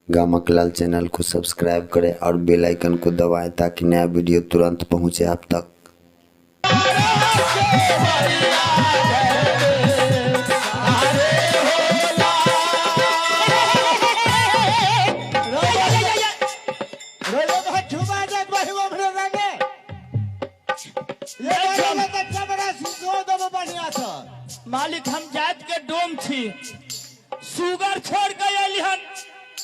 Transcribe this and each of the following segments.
गामक लाल चैनल को सब्सक्राइब करें और बेल आइकन को दबाएं ताकि नया वीडियो तुरंत पहुंचे आप तक। मालिक, हम जात के डोम छी, सुगर छोड़ के अयली हन।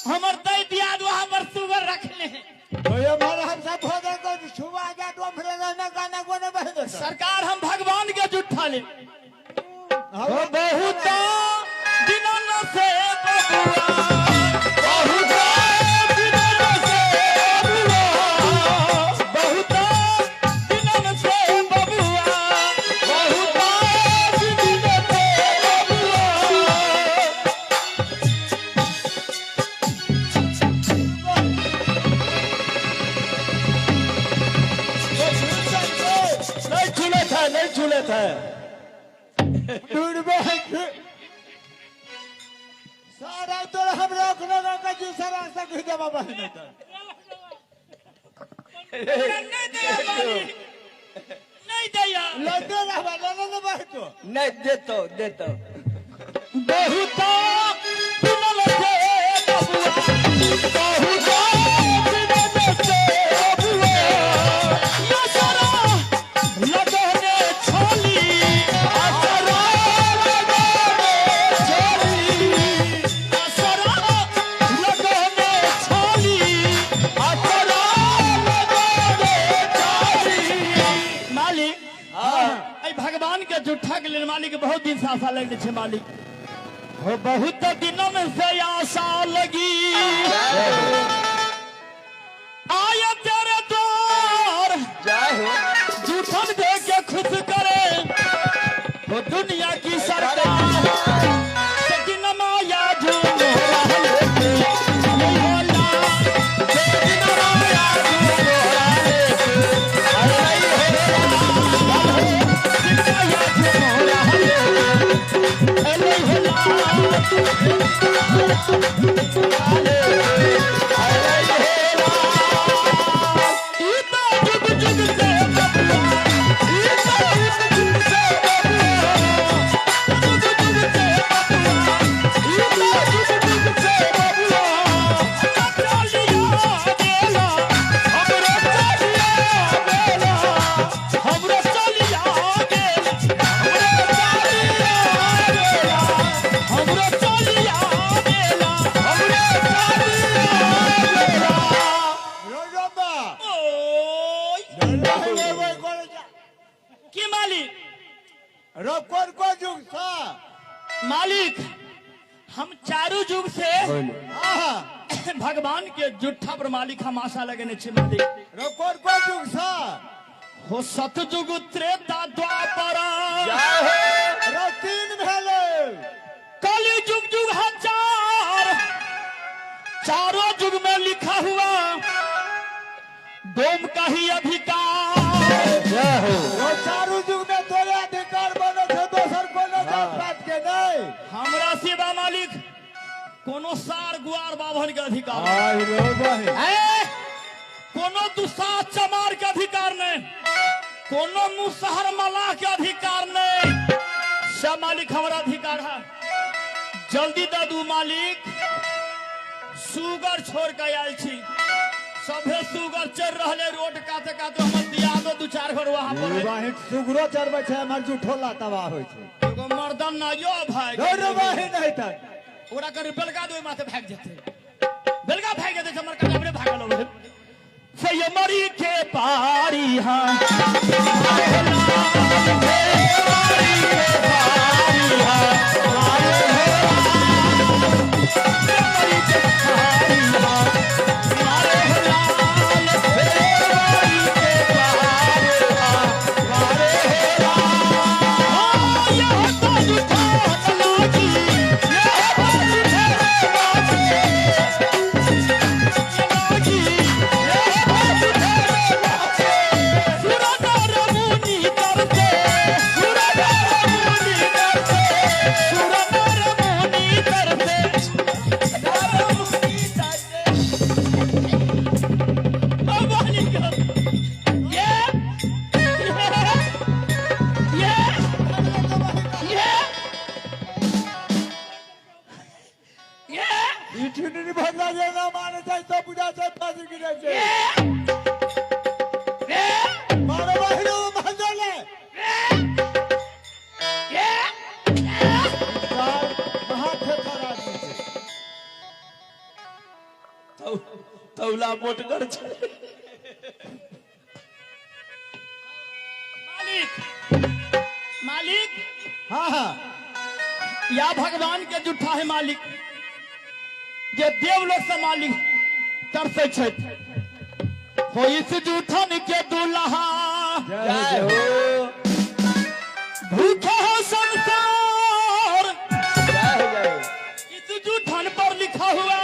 हमर दई दियाद वहां पर सुगर रखले हैं। सरकार, हम भगवान के जुठा ले बहुत दिनन से बबुआ, बहुत दिनन से बबुआ, बहुत दिनन से बबुआ, बहुत दिनन से बबुआ। नहीं छूले थे, नहीं छूले थे। सारा तोरा हम रोक लगा के जी सारा से कह देबा बहन। नहीं दिया मालिक, नहीं दिया। लड़ते रहबा लड़े न बहतो। नहीं देतो देतो। बहुत दिनन से बबुआ, बहुत दिनन से बबुआ, असरा लगने छोली, असरा लगने छोली, असरा लगने छोली, असरा लगने छोली। मालिक, एहि भगवान के जुठा के लेल मालिक बहुत दिन से आशा लगने छै। मालिक हो, बहुत दिनन से आशा लगी आय तेरे द्वार। जय हो। जूठन दे के खुश करे हो दुनिया की सरकार। से दिन माया झूमोरा लेके नहीं होला, से दिन माया झूमोरा लेके नहीं होला, दिन माया झूमोरा लेके नहीं होला। ई तो जुग जुग से बबुआ, ई तो जुग जुग से बबुआ, जुग जुग से बबुआ, ई तो जुग जुग से बबुआ। चलिया बेला हमरो, चलिया बेला हमरो, चलिया बेला हमरो, चलिया बेला हमरो, चलिया बेला हमरो चलिया बेला। ओय, की मालिक? रो, कोन कोन जुग सा? मालिक, हम चारू युग से भगवान के जुठा पर मालिक हम आशा लगने छे मालिक। रो, कोन कोन जुग सा? हो, सतयुग, त्रेता, द्वापर। जय हो। रो, तीन भेलै। कलि युग, युग हजार, चारों युग में लिखा हुआ डोम का ही अधिकार। जय हो। रो, चारू जुग में तोरे अधिकार बनै छै, दोसर कोनो जात पात के नहि? हमरा सिवा मालिक कोनो सार गुआर बाभन के अधिकार नहीं। आइ रो बहिन। ए, कोनो दुसाह चमार के अधिकार नहीं, कोनो मुसहर मलाह के अधिकार नहीं। सब मालिक हमारा अधिकार है। जल्दी दे दू मालिक, सुगर छोड़ के आयल छी। सभे सुगर चढ़ रहले रोड काते काते। हमर दियादो दू चार घर वहां पर है। बहिन, सुगरो चरबै छै, हमर जुठोला तबाह होइ छै। एगो मर्दन ना यो भाई। रो रो बहिन, नहीं तक ओकरा कर बेलगा दो, माथे भाग जेतै, बेलगा भाग जेतै। हमर कटाबरे भागल होबे से ये मरी के पारी। हाँ, मरी के पारी, हाँ, मरी के पारी, हाँ, मारे हो लाल, मरी के पारी, हाँ, मारे हो लाल। यह तो जुठा लागी, यह तो जुठा लागी, लागी, यह तो जुठा लागी। सुरनर मुनि करते, सुरनर मुनि करते। झिनरी भजला जे ना मारे छै तो बुझा छै फांसी गिरे छै। मारो बहिरो भजले। तौला मोटगर छै। मालिक मालिक। हाँ हाँ या भगवान के जुठा है मालिक जे देवलोक से मालिक तरसै छथि हो इस जूठन के दुल्हा जय हो। भूखे हो संसार जय हो जय हो। इस जूठन पर लिखा हुआ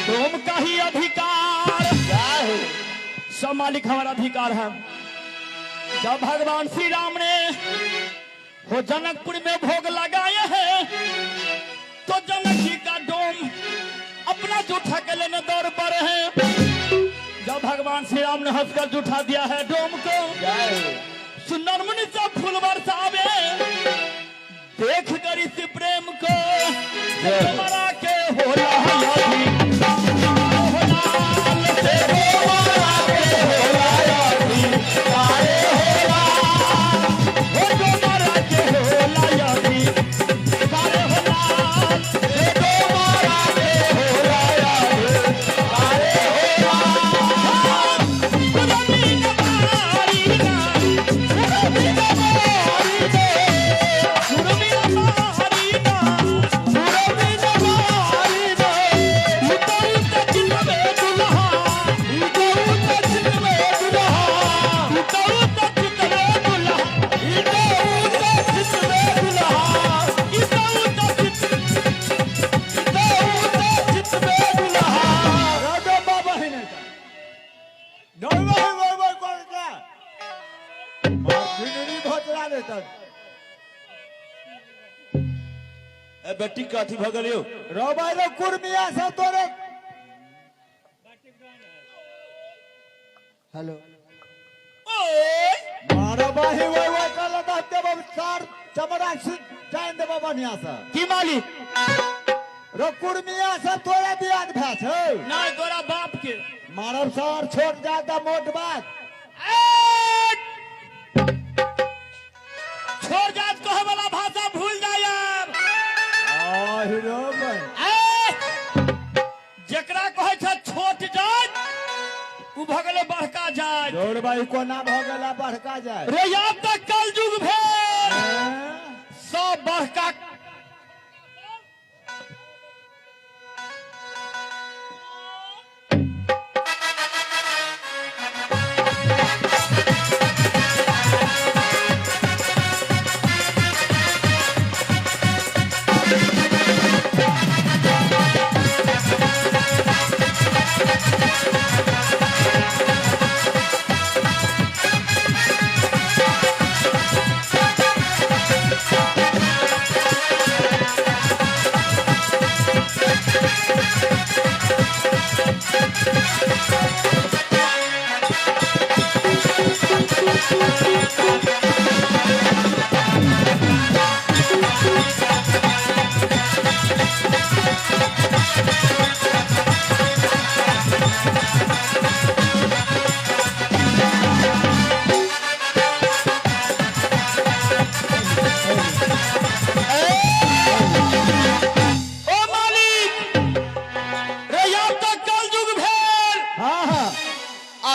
तुम का ही अधिकार। जय हो। सब मालिक हमारा अधिकार है। जब भगवान श्री राम ने हो जनकपुर में भोग लगाए हैं तो जनक जी का डोम अपना जूठा के लेने दौड़ पड़े हैं। जब भगवान श्री राम ने हंसकर जूठा दिया है डोम को सुंदर मुनि सब फूल बरसावे देख कर इस प्रेम को मरा के हो बेटी कथी भ गेल यौ? रोबाई रो कुर्मिया से तोरे। हेलो मारो बाही वही वही कल देव चार चमड़ा जान देव बढ़िया से। की मालिक? रो कुर्मिया से तोरे दियाद भए छौ। नहीं तोरा बाप के। मारब सर छोट जाता मोट बात। छोड़ जात कहे वाला भाषा भूल जाए। जकरा कहे छै छोट जात उ भ गेलै बड़का जात। जोड़ भाई कोना भ गेला बड़का जात? रे आब तक कल युग भेल सब बड़का।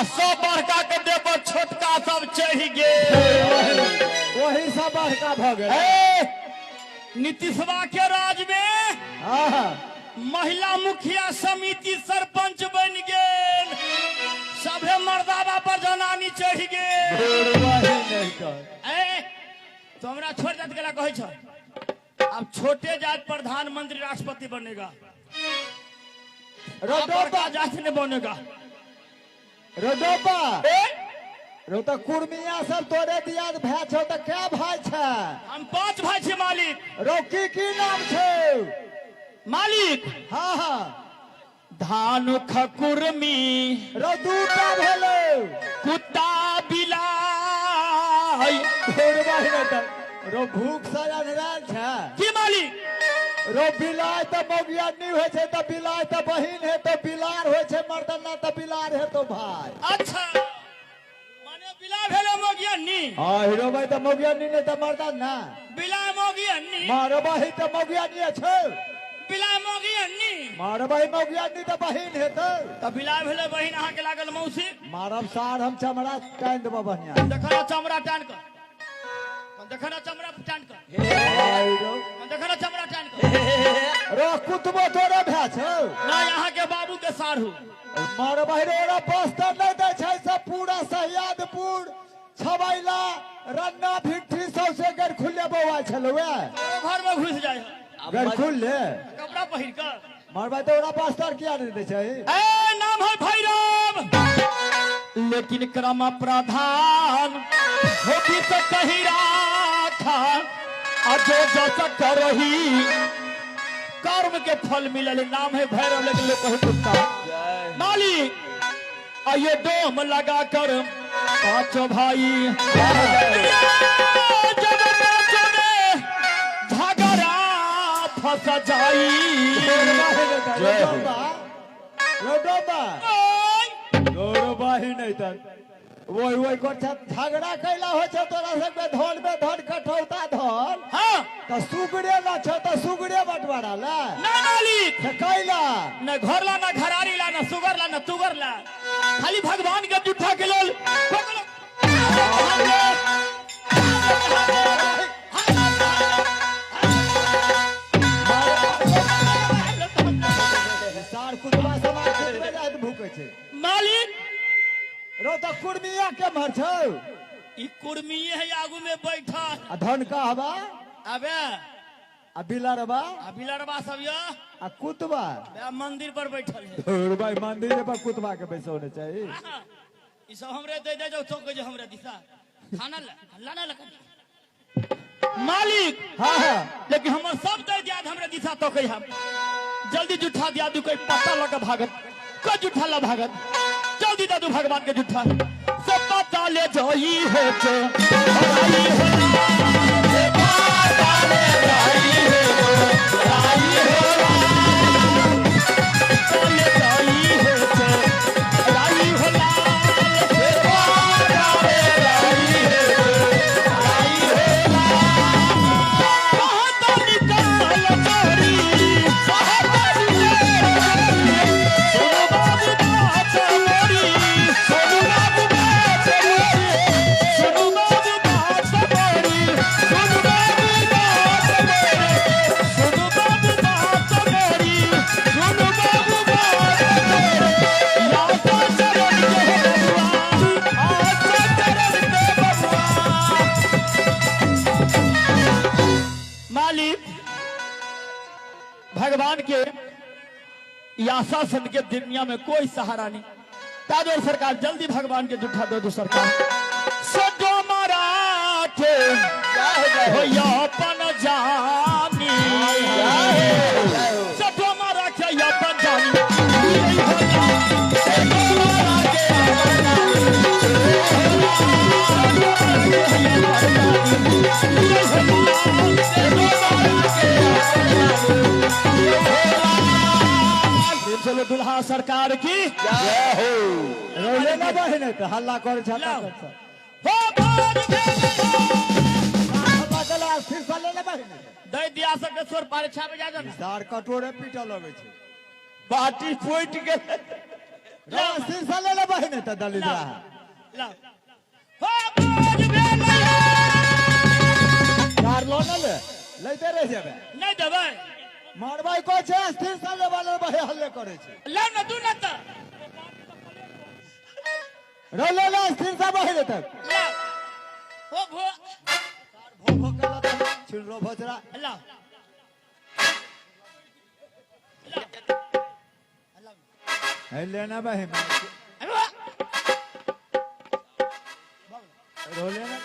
सब बड़का के देह पर छोटका सब चढ़ि गेल। वही सब बड़का भ गेल। नीतीशवा के राज में महिला मुखिया समिति सरपंच बन गेल। सभे मर्दाबा पर जनानी चढ़ि गेल। तो हमरा छोट जात के कहै छ अब छोटे जात प्रधानमंत्री राष्ट्रपति बनेगा, बड़का जात नहीं बनेगा। रोडोपा रो त कुर्मिया सब तोरे दियाद भए छौ त क्या भाई छै? हम 5 भाई छी मालिक। रो की की नाम छौ मालिक? हाँ हाँ। धान खकुर्मी रो दूटा भेलै। कुत्ता बिलाइ रो भूख से अन्हरायल छै। की मालिक? रो बिलाय त मौगियानी होइ छै त बिलाय त बहिन है तो बिलार होइ छै मर्दाना त बिलार है तो भाई। अच्छा माने बिला भेले मौगियानी। हां हीरो भाई त मौगियानी नै त मर्दाना। बिला मौगियानी मारो भाई त मौगियानी छै। बिला मौगियानी मारो भाई मौगियानी त बहिन है तो। त बिला भेले बहिन अहाँ के लागल मौसी। मारब सार हम चमड़ा टाइन देबो बढ़िया। देखा चमड़ा टान कर, देखा चमड़ा टान कर, देखा चमड़ा टान कर। रो कुतबो तोरे भए छौ ना यहाँ के बाबू के साढ़ू। मारो भाई रे ओरा बस्तर नै दै छै सब पूरा सहियादपुर छबैला रन्ना भिट्ठी सबसे गड़ खुले बौआ छलौ घर में घुस जाय गड़ खुले कपड़ा पहिर कर। मार भाई तो ओरा बस्तर किया नै दै छै। ए नाम है भैरव लेकिन क्रम प्रधान होती तो कहीं राखा अजो जस करही कर्म के फल मिलल। नाम है भैरव लेकिन लोग कहे कुत्ता। मालिक आइए डोम लगा कर पांचों भाई जब पांचों में झगड़ा फंस जाई। नहीं तर वही वही कर झगड़ा कैला हो छौ तोरा सबके धन में धन कठौता धन। हां त सुगड़े ला छौ त सुगड़े बंटवारा ला ना मालिक त कैला न घर ला ना घरारी ला ना सुगर ला ना तुगर ला खाली भगवान के जुठा के लेल। सार कुतबा समाज कुतबे जाइत भूकै छै मालिक। रो त कुर्मिया के मर छौ। ई कुर्मिये है आगू में बैठा आ धन का हवा अबे आ बिलरबा आ बिलरबा सब या आ कुतबा बे मंदिर पर बैठल है। धुर भाई मंदिर पर कुतबा के बैसौने चाही। ई सब हमरे दे दे जाओ चौक जे हमरे दिशा खाना हल्ला ना लगा मालिक। हां हां लेकिन हमर सब दे दिया हमरे दिशा तो कही हम जल्दी जुठा दिया दू कोई पता लगा भागत को जुठा ला भागत जल्दी दादू भगवान के जुठा सब पता ले जाई हो जो आई हो से पता ले जाई हो आई हो ले जाई हो जो आई हो लाल से पता ले जाई हो आई हो बहुत निकाल चोरी बहुत निकाल सुनो बाबू बात मोरी सुनो बाबू बात मोरी सुनो बाबू बात मोरी सुनो बाबू बात मोरी सुनो बाबू बात मोरी सुनो बाबू बात मोरी या तो चरण के बबुआ आ चरण के बबुआ। मालिक भगवान के आशा सन के दुनिया में कोई सहारा नहीं। ताजोर सरकार जल्दी भगवान के जुठा दो दो सरकार सजो मराठे हो अपन जानी सजो मराठे अपन जानी चलो दुल्हा सरकार की जय हो। रोले ना बहिन त हल्ला करे छ लाओ। त हो बाज भेल हल्ला कला स्थिर से ले बहिन दे दिया सबके स्वर पारे छा बजा जा ना। सार कटोरे पीटा लगै छै बाटी फूट गेल। रो स्थिर से ले बहिन त दलिद्रा लाओ हो बाज भेल सार लो न ले लैते रह जेबे नहीं देबै मारबाई को छै स्थिर से ले वाला बहे हल्ले करे छै लाओ ना दू ना त रो ले ले स्थिर से बहिन तक लाओ हो भो भो भो कला त छिन रो भोजरा लाओ है लेना बहिन अरे वाह। रो लेना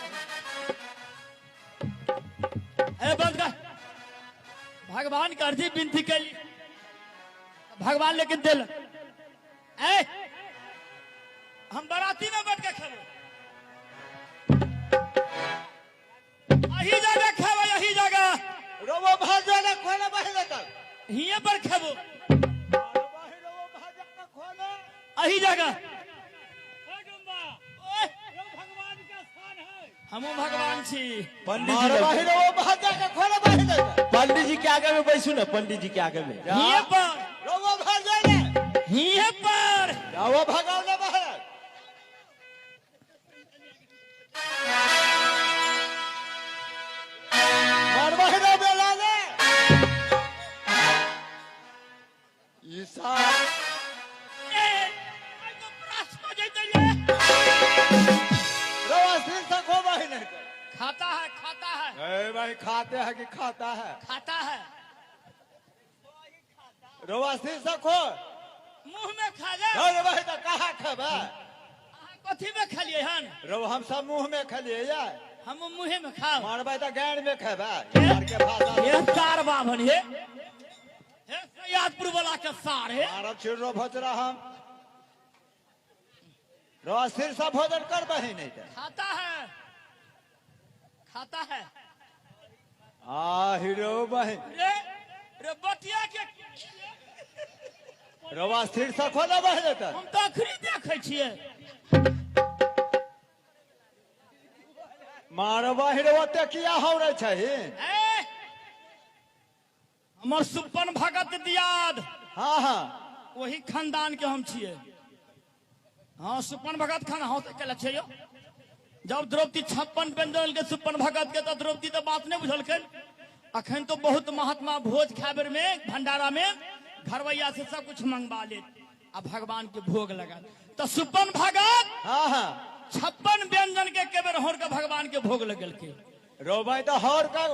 ए बंद कर। भगवान के अर्जी विनती कैली भगवान लेकिन दिल ए हम बराती में बैठ के खेबै अही जगह खेबै अही जगह रो रोबो भाग जाने खोले बहिने तक हिये पर खेबो अही जगह। हमू भगवान छी। पंडित जी पंडित जी के आगे में बैसू ना, पंडित जी के आगे में हिये पर रोबो भाग जाने हिये पर जाओ भगाओ ना बाहर। ईसा खाता है, खाता है। ए भाई खाते हैं कि खाता है? खाता है। रोवासी सखो मुंह में खा जा। अरे भाई तो कहाँ खेबे? कथी में खलिए हन? रो हम सब मुंह में खलिए यार। हम मुंह में खाओ। मारबै तो गैर में खेबे। यार के भाषा ये सार बाभन हे। हे सयादपुर वाला के सार हे। मारब छिड़रो भोजरा हम। रोवासी सब भोजन करबही नहीं त। खाता है, खाता है। आ हीरो बहिन रे रे बटिया के रवा स्थिर से खोला बहिन त। हम तो अखरी देखै छियै। मारबा हीरो ते किया हौरै छहिन? ए हमर सुपन भगत दियाद। हां हां वही खानदान के हम छियै। हां सुपन भगत खान हां त केला छै यो। जब द्रौपदी 56 व्यंजन के सुपन भगत के तो द्रौपदी तो बात नहीं बुझलखिन। अखन तो बहुत महात्मा भोज खाबेर में भंडारा में घरवैया से सब कुछ मंगवा ले आ भगवान के भोग लगा। तो सुपन भगत हाँ हाँ 56 व्यंजन के केबर होर के भगवान के भोग लगलके। रो भाई तो हर का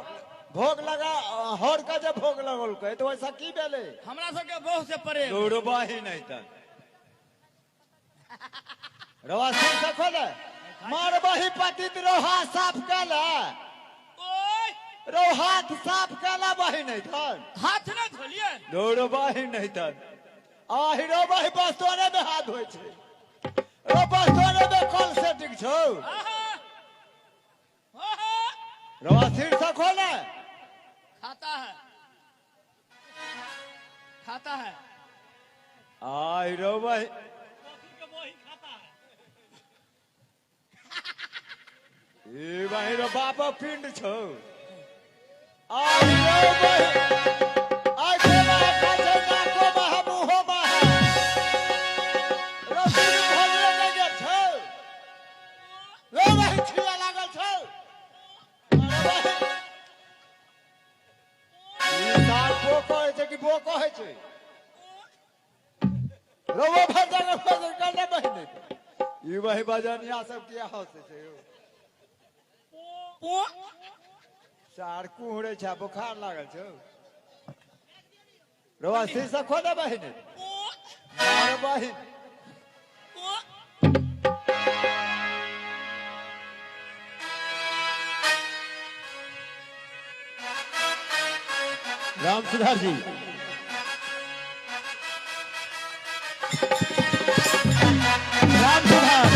भोग लगा, हर का जब भोग लगलके तो वैसा की भेलै? हमरा सबके बहुत से परे दौड़बा ही नहीं त। रवा सिर से खोले मारबही पतित रोहा साफ कला। ओए रो हाथ साफ कला बही नहीं थन। हाथ न धोलिए दौड़बही नहीं थन। आ हीरो बही बस्तोरे में हाथ धोइ छै। रो बस्तोरे में कल सेटिंग छौ। रोहा सिर से खोले खाता है, खाता है। आ हीरो बही ए भाई रो बाप पिंड छौ। आ रो भाई आ के बा खाछे नाको बा मुहो बा रो सिर भोजन के गेल छौ। रो भाई छिया लागल छौ। ई साल को कहै छै कि बो कहै छै? रो भजन भजन करने बहिने ई वही भजनिया सब किया हंसै छै यौ? सार कुहरे छै, बुखार लागल छौ। रोआ शीशा खोदे बहिन मार बहिन। राम सुधार जी राम सुधार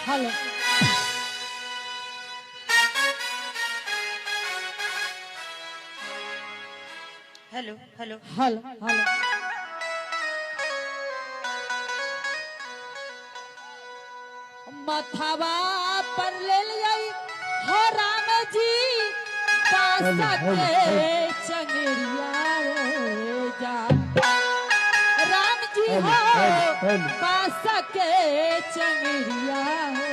hello hello hello hello hello. मथवा पर ले लियाई हो राम जी बासा के चंगरिया रे। हो बास के चंगरिया हो।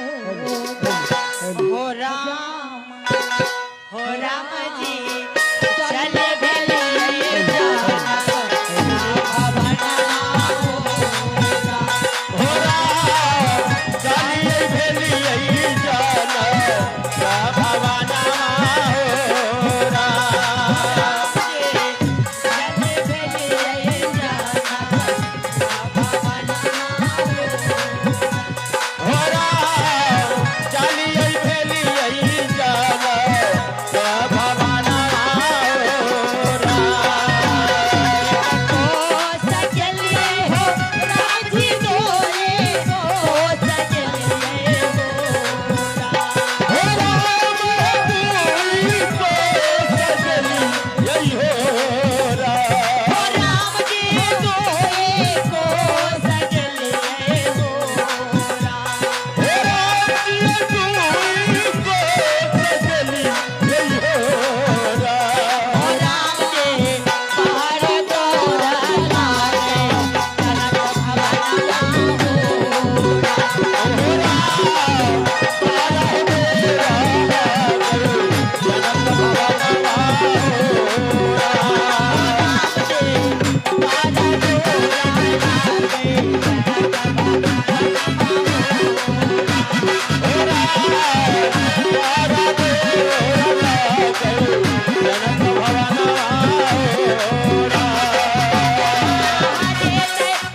हो राम, हो राम जी चल भेलियै जाना हो राम चलियै भेलियै जाना भवनमा हो राम। चल भेलियै जाना हो राम चलियै भेलियै जाना भवनमा हो राम। ओ सजलियै हो राजी गोरे, ओ सजलियै हो राम। हो राम दूई को सजलियै हो राम। हो राम जी गोरे को सजलियै हो राम। हो राम जी दूई को सजलियै हो राम। हो राम जी पहाड़ तोरा लागे, कनक भवनमा हो राम। हो राम तारा मेरा जनक भवनमा हो राम। राम जी पहाड़ तोरा लागे, कनक भवनमा हो राम तारा मेरा जनक भवनमा हो राम।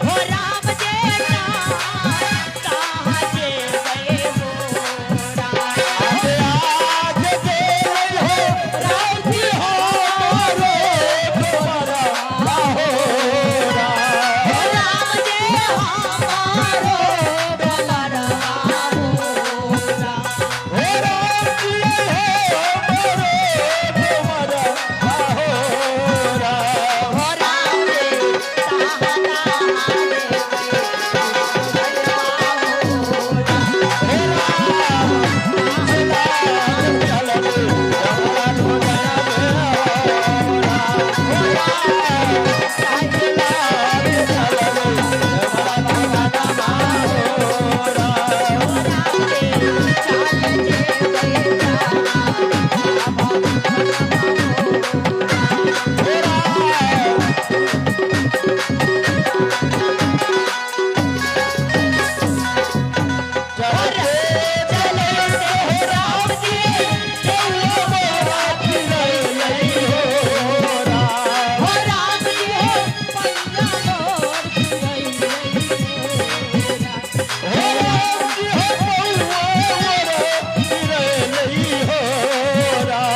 हो राम जेता ताहा जेबै हो राम। आज आज देव हो राम हो मारो तुम्हारा हो राम। हो राम जे हमारो बलरवा हो राम। हो राम जी हो मारो तुम्हारा हो राम। हो राम जे ताहा ताहा जेबै हो राम। हे राम लाल चलने जमला हो राम। हो राम लाल चलने जमला हो राम। हो राम जे चाल जेबै जाना हो राम चलते चले हो राम जी कौआ मोरा फिरैलै हो राम। हो राम जी पैया मोर फिरैलै हो राम। हो राम जी हो कौआ मोरा फिरैलै हो राम।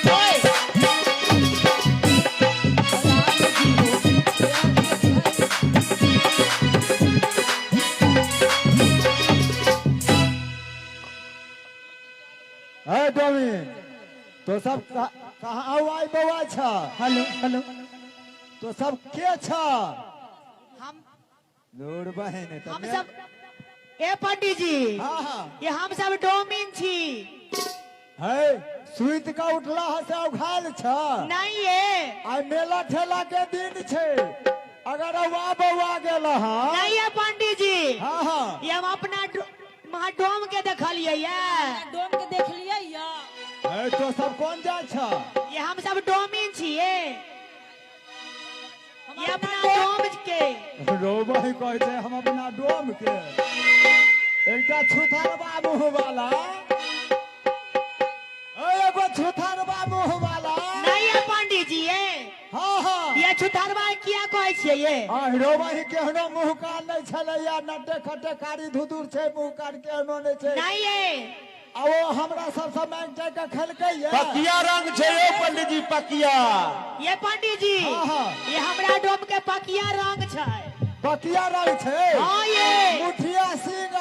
राम जी हो है डोमिन तो सब कहाँ आवाज बौआ छ? Hello hello. तो सब के छ? हम लोर बहिन हम सब ए पंडित जी, हाँ हाँ ये हम सब डोमिन छी। है सुति के उठला है से उघाल छ? नहीं ये आइ मेला ठेला के दिन छै, अगर अवा बौआ गेल हँ। नहीं है पंडित जी, हाँ हाँ ये हम अपना महा डोम के देखलिए ये। डोम के देख लियै या? है तो सब कौन जाइ छ? ये हम सब डोमिन छिए, ये अपना डोम के। रोबही कहै छै हम अपना डोम के। एकटा छुथारबा मुँह वाला, एगो छुथारबा मुँह वाला। नहीं है पंडित जी ये। हाँ हाँ ये छुथारबा किया कहै छियै ये? आ रोबही केहनो मुँह कान नहि छलैया, नटे खटे कारी धुधुर छै, मुँह कान केहनो नहि छै। नहीं ये आ ओ हमरा सबसँ मांगि चाहि कऽ खेलकै ये। पकिया रंग छै यौ पंडित जी, पकिया। ये पंडित जी, हाँ, हाँ। ये हमरा डोम के पकिया रंग छै। पकिया रंग छै। हाँ ये। मुठिया सिंह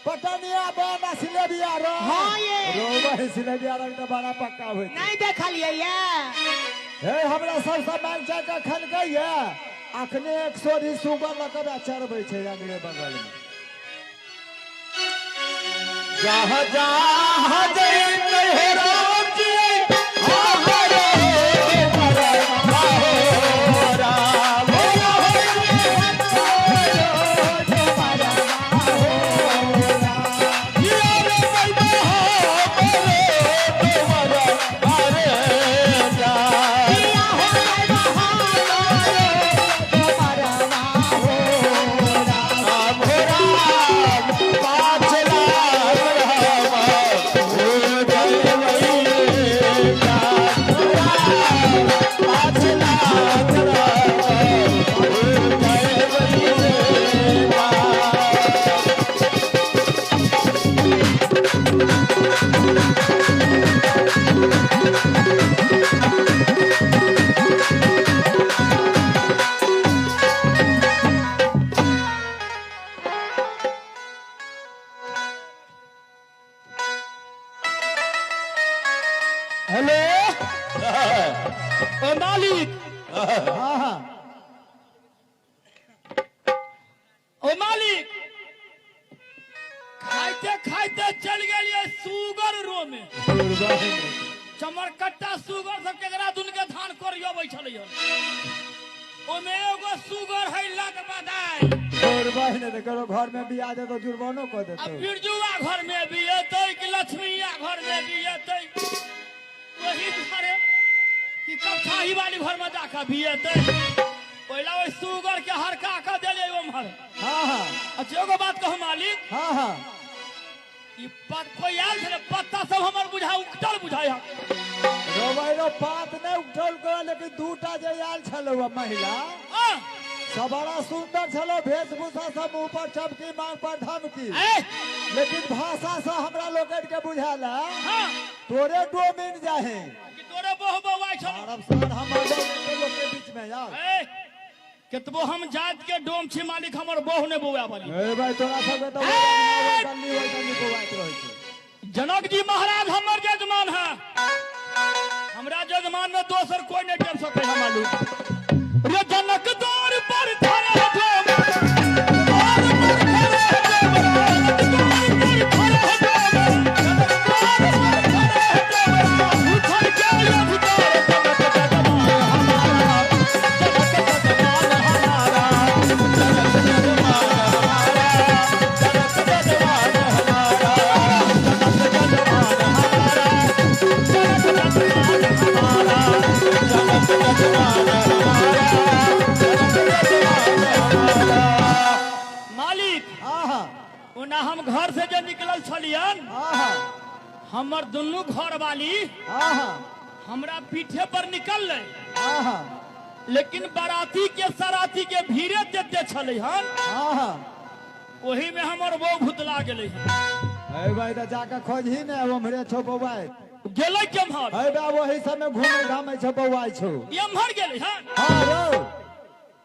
पटनिया बन आ सिलेबिया रंग। हाँ ये। रोबही सिलेबिया रंग तऽ बड़ा पक्का होइ छै। नहीं देखलिए ये। हे हमरा सबसँ मांगि चाहि कऽ खेलकै ये। अखने एक सोरी सुगर लऽ कऽ चरबै छै अगले बगल में। जहाँ जहाँ जइते हे राम जी, हाँ हाँ रे, हाँ रे। खाइते चल गेलियै सुगर रो में। चमरकट्टा सुगर सब केकरा दुन के धान कोरियबै छलै हन। ओमे एगो सुगर है लत बदाई। बहिन करो घर में भी आ जाए तो जुर्मानो कर आ देते। बिरजुआ घर में भी एतै कि लक्ष्मीया घर में भी एतै, वही दुआरे कि कपछाही वाली घर में जाकर भी एतै। पहिला ओहि सुगर के हरका के देलियै ओम्हर। हाँ हाँ। अच्छा एगो बात कहू मालिक। हाँ हाँ। ई पत कोई आयल छलै, पत्ता सब हमर बुझा उकटल बुझाय हन। रोबैरो पात नहीं उठल कर, लेकिन दूटा जे आयल छलो महिला हाँ। सब बड़ा सुंदर छलो, वेशभूषा सब मुंह पर चमकी मांग पर धमकी, लेकिन भाषा से हमरा लोगन के बुझाला हाँ। तोरे डोमिन जाहे कि तोरे बहु बौआइ छलो। अरब सर हमर लोग के बीच में यार। ए, केतबो हम जात के डोम छी मालिक, हमर बहु ने बौआ वाली। ए भाई तोरा सब के तो गल्ली ओइ गल्ली बौआइत रहै छै। जनक जी महाराज हमर जजमान है, हमरा जजमान में दोसर कोई नहीं टेर सके है मालूम। रे जनक द्वार पर धरे डोम, द्वार पर धरे डोम, द्वार पर धरे डोम, द्वार पर धरे डोम, उठल के अधिकार जनक जजमान हमारा, जनक जजमान हमारा, जनक जजमान हमारा, जनक जजमान हमारा, जनक जजमान हमारा, जनक जजमान हमारा, जनक जजमान हमारा, जनक जजमान हमारा। मालिक हाँ हाँ। ओना हम घर से जे निकलल छलियन, हाँ हाँ। हमर दुनू घर वाली हाँ हाँ। हमरा पीठे पर निकल, हाँ हाँ। लेकिन बाराती के सराती के भीड़े देते छलै हन, हाँ हाँ। ओही में हमर बहू भुतला गेलै हन। ए भाई तो जाके खोजही ने, उम्हरे छौ बौआइ गेलै केम्हर? है बा वही सब में घूमे घामे छौ बौआइ छौ। एम्हर गेलै हन। हाँ रो।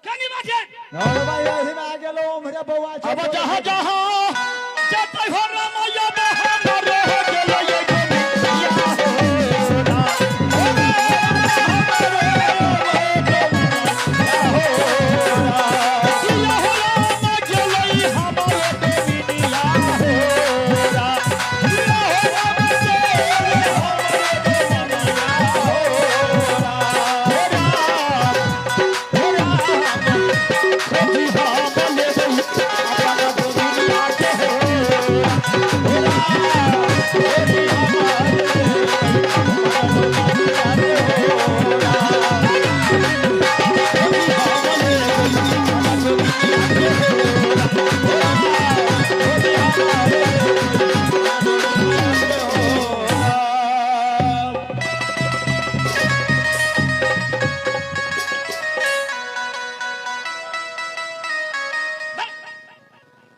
कनी बाटे। अरे भाई एही में आ गेलो, उम्हरे बौआइ छौ। अब जहाँ जहाँ जतै हो रामैया हमर हो गेलै ये गोविंदिया हो राम। हो राम गेलै हमर गोविंदिया हो राम। हो राम गेलै हमर गोविंदिया हो राम। हो राम, हो राम,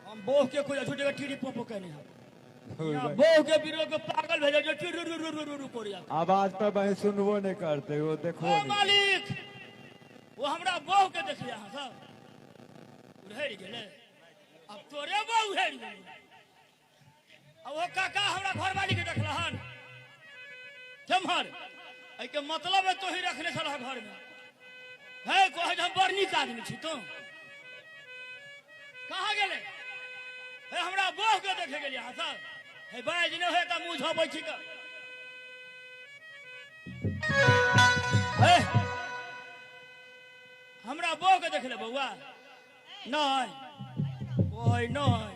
हम बोह के कोई झूठे के टीडी पोपो कहने हम बोह के बिरो के पागल भेजे जो टी रू रू रू रू रू कोरिया। आवाज पर वही सुनबो नहीं करते, वो देखो ओ मालिक वो हमरा बोह के देख लिया सब उधेड़ गेले, अब तोरे बोह उधेड़ गेले। अब वो काका हमरा घर वाली के देखला हन केम्हर, एहि के मतलब है तोही रखने छलह घर में। है कहे हम बड़ नीक आदमी छी, तू कहाँ गेले? हे हमरा बोह के देखे गेलियै अहाँ सब। हे बाजि नहि होय तऽ मुँह झपै छी के। हे हमरा बोह के देखले बौआ? नहि ओय नहि,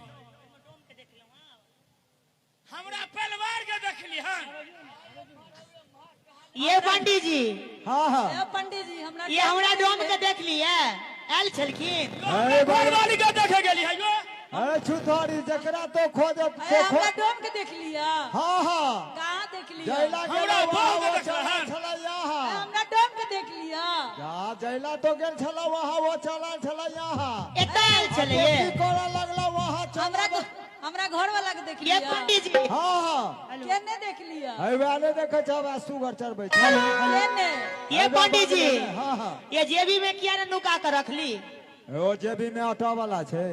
हमरा परिवार के देखली हन। ये पंडित जी। हाँ हाँ। पंडित जी हमरा ये हमरा डोम के देख लिए आयल छलखिन। घरवाली के देखे गेली है यो। अरे छुथारी जकरा तो खोज हमरा डोम के देख लिया। हाँ हाँ। कहाँ देख लिया? जैला हमरा वहाँ के चला छला यहाँ। हमरा डोम के देख लिया। जा जैला तो गेल छला वहाँ, वो चला छला यहाँ। एतय आयल छलिए। की करऽ लगला वहाँ चला। हमरा हमरा घर वाला के देख लिया। ये पंडित जी। हाँ हाँ। केने देख लिया? है वाले देखे छब आ सुगर चरबै छै। केने? ये पंडित जी। हाँ हाँ। ये जेबी में किया ने नुका के रखली? ओ जेबी में आटा वाला छै।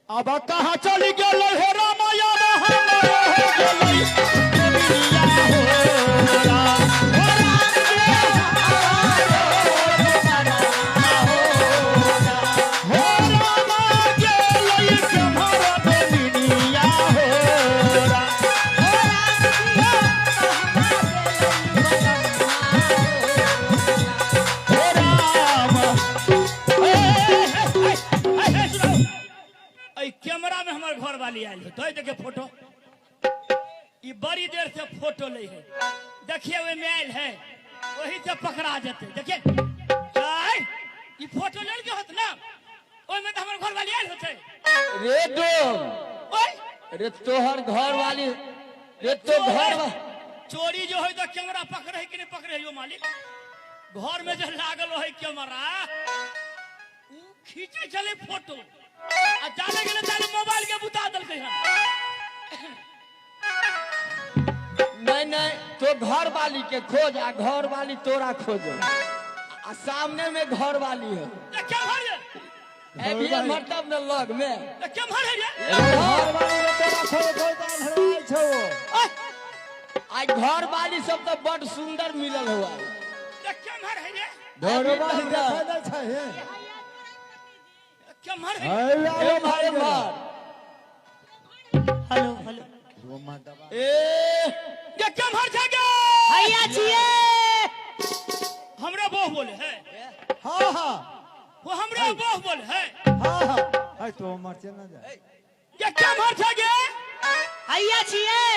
अब कहाँ चली गेलै हे रामायण हमर हो गेलै गोविंदिया हो राम। हो राम के हो राम गेलै केम्हर गोविंदिया हो वाली आयल है। तो देखे फोटो, ई बड़ी देर से फोटो ले है, देखिए ओहिमे आयल है, वही से पकड़ा जेतै। देखिए आय, ई फोटो लेल के होत ना, ओहिमे तऽ हमर घर वाली आयल होतै। रे डोम, ओय रे तोहर घर वाली, रे तो घर चोरी जो है तो कैमरा पकड़े कि नहीं पकड़े यो मालिक? घर में जो लागल है कैमरा, उ खींचे चले फोटो, आ जाने गेले ताले मोबाइल के बुता देलकै हन। नहीं नहीं, तो घर वाली के खोज आ घर वाली तोरा खोज, आ सामने में घर वाली है। ए केम्हर रे? ए भी मतलब न लग में। ए केम्हर है रे? घर वाली रे तोरा खोज खोज त अन्हराइ छौ। आई घर वाली सब तो बड़ सुंदर मिलल हुआ। ए केम्हर है रे? घर वाली देखै नै छै हे। केम्हर है? हैया ए भाई भाई। Hello hello. ए ये केम्हर छै गे? हैया छियै। हमरे बोह बोले है। हां हां। वो हमरे बोह बोले है। हां हां। है तो मर चल ना जा। ये केम्हर छै गे? हैया छियै।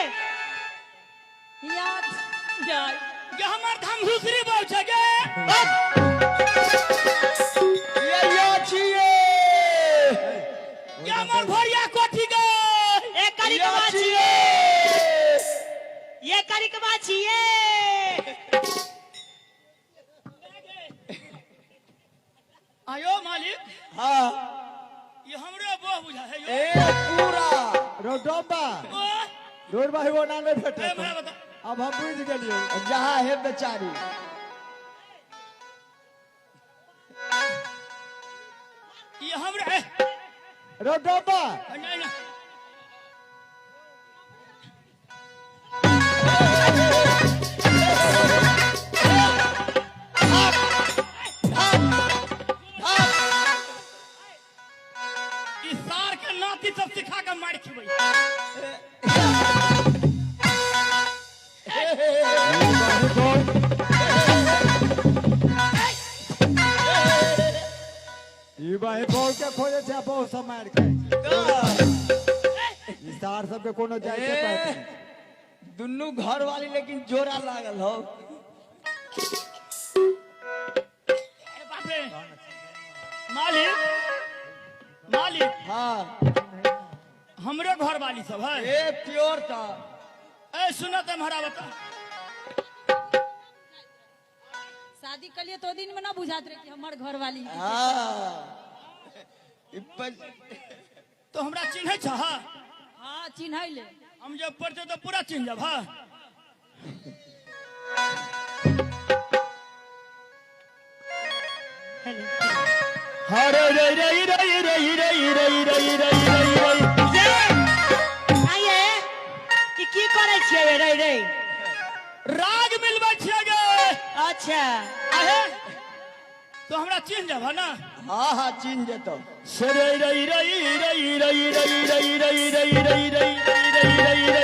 याद जाय। ये हमर धमधुसरी बोह छै गे। ये यो छियै। ये हमर भरिया कोठी गे। एक करिकबा छियै। ये करिकबा छियै। आयो मालिक। हाँ। ये हमरे बोह बुझा है यो। ए पूरा रोडोबा रोड भाई वो ना नहीं भेटे। ए हमरा बता। अब हम बुझ गेलियो जहाँ है बेचारी। ये हमरे रोडोबा। नहीं नहीं। सब सिखा के मार खिबै। ई भाई बहु के खोजे छै, बहु सब मार खाइ छै। ई सार सबके कोनो जाय के पात नहीं। दुनू घर वाली लेकिन जोड़ा लागल हो। अरे बाप रे मालिक, मालिक। हाँ। हमरे घर वाली सब है। ए प्योर था। ए सुनो तो हमारा बता। शादी के लिए तो दिन में ना बुझात रहे कि हमर घर वाली। हाँ। तो हमरा चिन्है छ? हाँ चिन्है ले। हम जब पढ़ते तो पूरा चिन्ह जब। हाँ। हेलो। हरे रे रे रे रे रे रे रे रे रे रे। आइए कि की करै छियै रे रे? राग मिलबै छियै गे। अच्छा। आहे तो हमरा चिन्ह जब ना? हाँ हाँ चिन्ह जेतौ। रे रे रे रे रे रे रे रे रे रे रे रे रे रे।